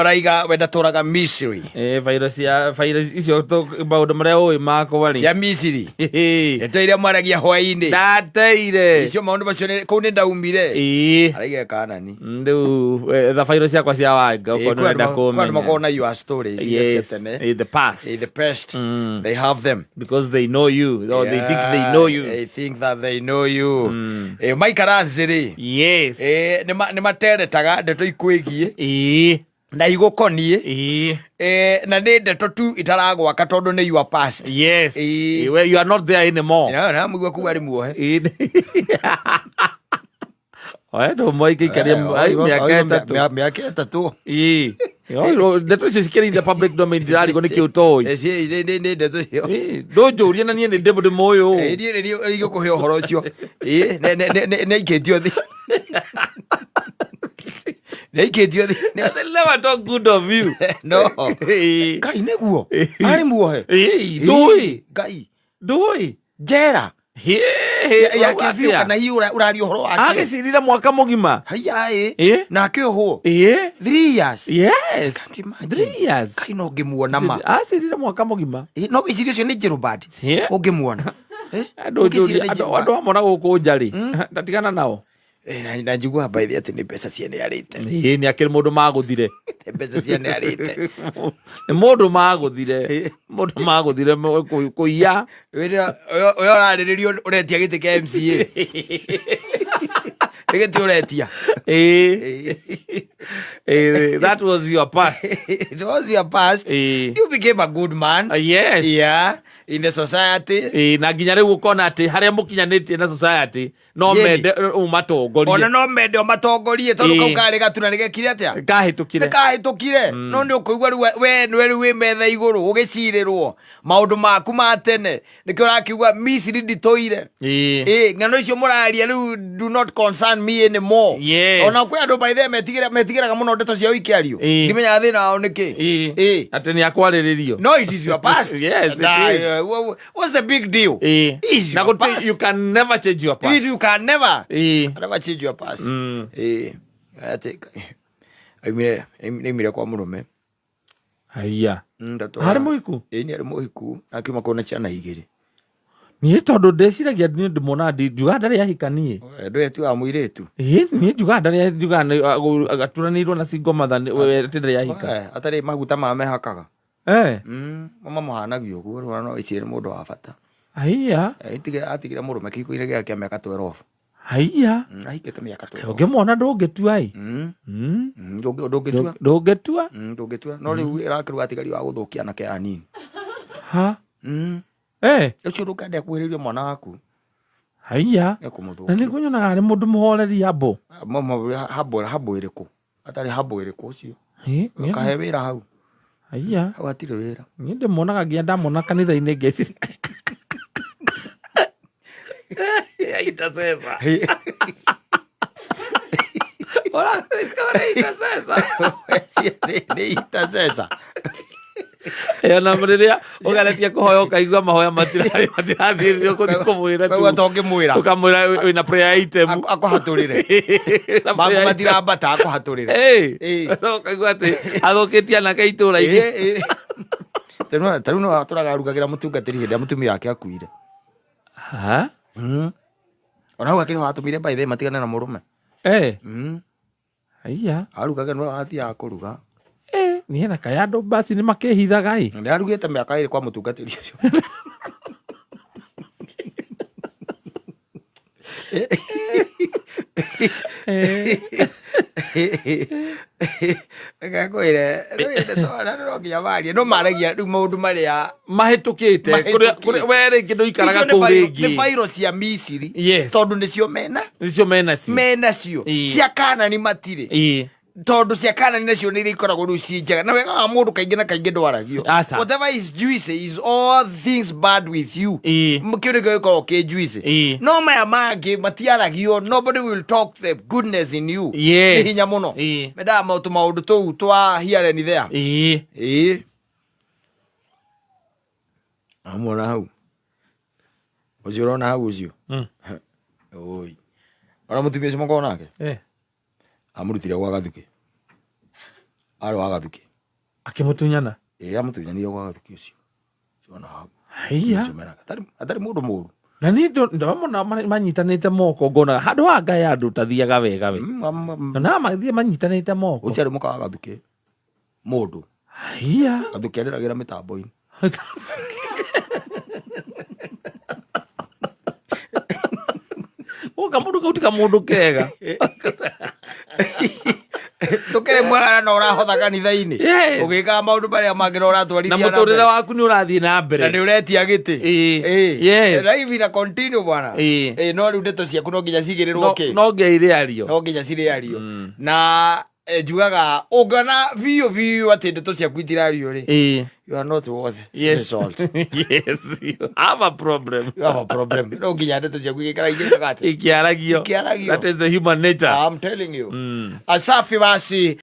Ũraiga we ndatũraga Misiri. Eh, virus ya virus icio maũndũ marĩa ũĩ makwa rĩ. Cia Misiri. Ndeto iria mwaragia hwaĩ-inĩ. Ndateire. Icio maũndũ macio kũu nĩ ndaumire. Ĩĩ. Araiga Kanani. Rĩu etha virus ciakwa cia wanga okorwo nĩ ũrenda Kwĩ andũ makoragwo kũmenya. na your stories iria cia Yes, tene. in the past. In the past. They have them. Because they know you or they think they know you. They think that they know you. Maikara thĩ rĩ. Yes. Nĩ materetaga ndeto ikwĩgiĩ na igũkoniĩ. Na nĩ ndeto tu itaragwaka tondũ nĩ your past. Yes. Well, you are not there anymore. Na mũigua kuga arĩ muohe. Oe ndå ikaria mĩaka 3. Mĩaka 3. Ĩĩ. Ndeto icio cikĩrĩ in the public domain, ndirarigwo nĩ kĩ ũtoĩ. Nĩ ndeto icio. Ndũnjũrie na niĩ nĩ ndĩ mũyũ. Niĩ nĩ igũkũhe ũhoro ũcio. Nĩ aikĩtio thĩ. Nĩ aikĩtio thĩ. They never talk good of you. No. Ngai nĩguo. Arĩ muohe. Ndũĩ. Ngai. Ndũĩ. Njera. Ya kĩbiũ kana hihi ũraria ũhoro wake. Agĩcirire mwaka mũgima. Haiya ĩ. Na akĩohwo. 3 years. Yes. Can't imagine. 3 years. Ngai no ngĩmuona ma. Acirire mwaka mũgima. No wĩcirie ũcio nĩ Jerobadi. Ũngĩmuona. Andũ njũria, andũ amwe na gũkũ nja rĩ, ndatigana nao. Na njiguaga by the way atĩ nĩ mbeca ciene arĩte. Ĩĩ, nĩ akĩrĩ mũndũ magũthire. Mbeca ciene arĩte. Nĩ mũndũ magũthire. Mũndũ magũthire kũiya. Wĩra ũyũ ũrarĩrĩrio ũretia gĩtĩ kĩa MCA. Nĩ gĩtĩ ũretia. Ĩĩ. Ĩĩ, that was your past. It was your past. Ĩĩ. You became a good man. Yes. Yeah. In the society. Ĩĩ, na nginya rĩu ũkona atĩ harĩa mũkinyanĩtie na society no Yeni. mende ũmatongorie. Ona no mende ũmatongorie tondũ Ĩĩ. kau karĩ gatuna nĩ gekire atĩa? Kahĩtũkire. Nĩ kahĩtũkire. No nĩ ũkũigua rĩu we nĩwe rĩu wĩ metha igũrũ ũgĩcirĩrwo maũndũ maku ma tene. Nĩkĩo ũrakiuga Misiri nditũire. Ĩĩ. Ĩĩ, ng'ano icio mũraria rĩu do not concern me anymore. Yes. Ona kwĩ andũ by the way metigĩraga mũno ndeto ciao ikĩario. Ĩĩ. Ndimenyaga thĩna wao nĩkĩ. Ĩĩ. Ĩĩ. Atĩ nĩ akwarĩrĩrio. No, it is your past. Yes, it Nah, is. what's the big deal? Ĩĩ. Is Na your gũtirĩ- past. you can never change your past. You can never. Ĩĩ. Never change your past. Ĩĩ. Atĩ aimire kwa mũrũme. Haiya. Ndatwara. Harĩ mũhiku? Ĩĩ, nĩ arĩ mũhiku. Akiuma kũu na ciana igĩrĩ. Niĩ tondũ ndĩciragia niĩ ndĩmuonaga njugaga ndarĩ ahika niĩ. Ndũĩ atuaga mũirĩtu. Ĩĩ, niĩ njugaga ndarĩ, njugaga nĩ, aturanĩirwo na single mother, we atĩ ndarĩ ahika. Atarĩ maguta ma mehakaga. Mamũhanagia ũguo, rĩu no ĩcire nĩ mũndũ wa bata. Haiya. Atigire mũrũme kĩhiko-inĩ gĩake kĩa mĩaka 12. Haiya. Ahikĩte mĩaka 12. Ũngĩmuona ndũngĩtua ĩ. Ndũngĩtua. Ndũngĩtua. Ndũngĩtua. No rĩu ĩrakĩrwo atigari wa gũthũkia anake anini. Ha? Ũcio ndũkende akuhĩrĩrie mwana waku. Haiya. Nĩekũmũthũkia. Na nĩguo nyonaga arĩ mũndũ mũhoreri hambo. Hambo, hambo ĩrĩkũ? Atarĩ hambo ĩrĩkũ ũcio? Ĩ, nĩ Kahe wĩra hau. Haiya. Hau hatirĩ wĩra. Niĩ ndĩmuonaga nginya ndamona kanitha-inĩ ngeciria. Intercessor. Intercessor. Nĩ intercessor. Ona rĩrĩa ũgeretie kũhoya ũkaigua mahoya matirathiĩ ũkũthiĩ kũmwĩra tu. Ũkaigua ta ũngĩmwĩra. Ũkamwĩra wĩna prayer item. Akũhatũrĩre. Wĩna Maku prayer item. matirambata akũhatũrĩre. Ĩĩ. Ĩĩ. Ũgacoka ũkaigua atĩ athũkĩtie anake itũũra-inĩ. Ĩĩ, ĩĩ. Ta rĩu no atũraga arugagĩra mũtungatĩri hĩndĩ ĩrĩa mũtumia wake akuire. Ha? Ona hau akĩrĩ watũmire by the way matigane na mũrũme. Haiya. Arugage no athiaga kũruga. Niĩ na kaya andũ basi nĩ makĩhithaga ĩ. Nĩ arugĩte mĩaka 2 kwa mũtungatĩri ũcio. Reke ngwĩre, rĩu no nginya marie, no maragia rĩu maũndũ marĩa mahĩtũkĩte. Mahĩtũkĩte. Kũrĩa we rĩngĩ ndũikaraga Icio nĩ kũu bairo- rĩngĩ. nĩ bairo cia Misiri. Yes. Tondũ nĩcio mena. Nĩcio menacio. Menacio. Ĩĩ. Cia Kanani matirĩ. Ĩĩ. Tondũ cia Kanani nacio nĩ iria ikoragwo rĩu ciĩ njega. Na wega wa mũndũ kaingĩ na kaingĩ ndwaragio. Aca. Whatever is juicy is all things bad with you. Ĩĩ. Kĩu nĩkĩo gĩkoragwo kĩ juicy. Ĩĩ. No maya mangĩ matiaragio. Nobody will talk the goodness in you. Yes. Nĩ hinya mũno. Ĩĩ. Mendaga tũmaũndũ tũu twa here and there. Ĩĩ. Ĩĩ. Amuona hau. Ũcio ũrona hau ũcio. Oi. Ona mũtumia ũcio mũkoragwo nake? Amũrutire gwa gathukĩ. Arĩ wa Gathuki. Akĩmũtunyana. Ĩĩ, amũtunyanire gwa Gathuki ũcio. Ciona hau. Haiya. Ũcio menaga. Atarĩ mũndũ mũru. Na niĩ ndamona manyitanĩte moko, ngonaga handũ haha ngai andũ tathiaga wega we. Na mathiĩ manyitanĩte moko. Ũcio arĩ mũka wa Gathuki. Mũndũ. Haiya. Gathuki arĩragĩra mĩtambo-inĩ. Gũka mũndũ kau ti kamũndũ kega. Ndũkĩrĩ mwega na ũrahotha kanitha-inĩ. Yes. Ũgĩkaga maũndũ marĩa mangĩ na Na ũratwarithia na mũtũrĩre mbere. waku nĩ ũrathiĩ na mbere. Na nĩ ũretia gĩtĩ. Ĩĩ. Ĩĩ. Yes. Life ina continue bwana. Ĩĩ. Ĩĩ, no rĩu ndeto ciaku no nginya cigĩrĩrwo No kĩ? no nginya irĩario. No nginya cirĩario. Na njugaga ũngĩona biũ biũ atĩ ndeto ciaku itirario rĩ, Ĩĩ. you are not worth the Yes. salt. Yes. You have a problem. You have a problem. No nginya ndeto ciaku igĩkara igĩkaga atĩ Ikiaragio. Ikiaragio. That is the human nature. I'm telling you. Asafi basi.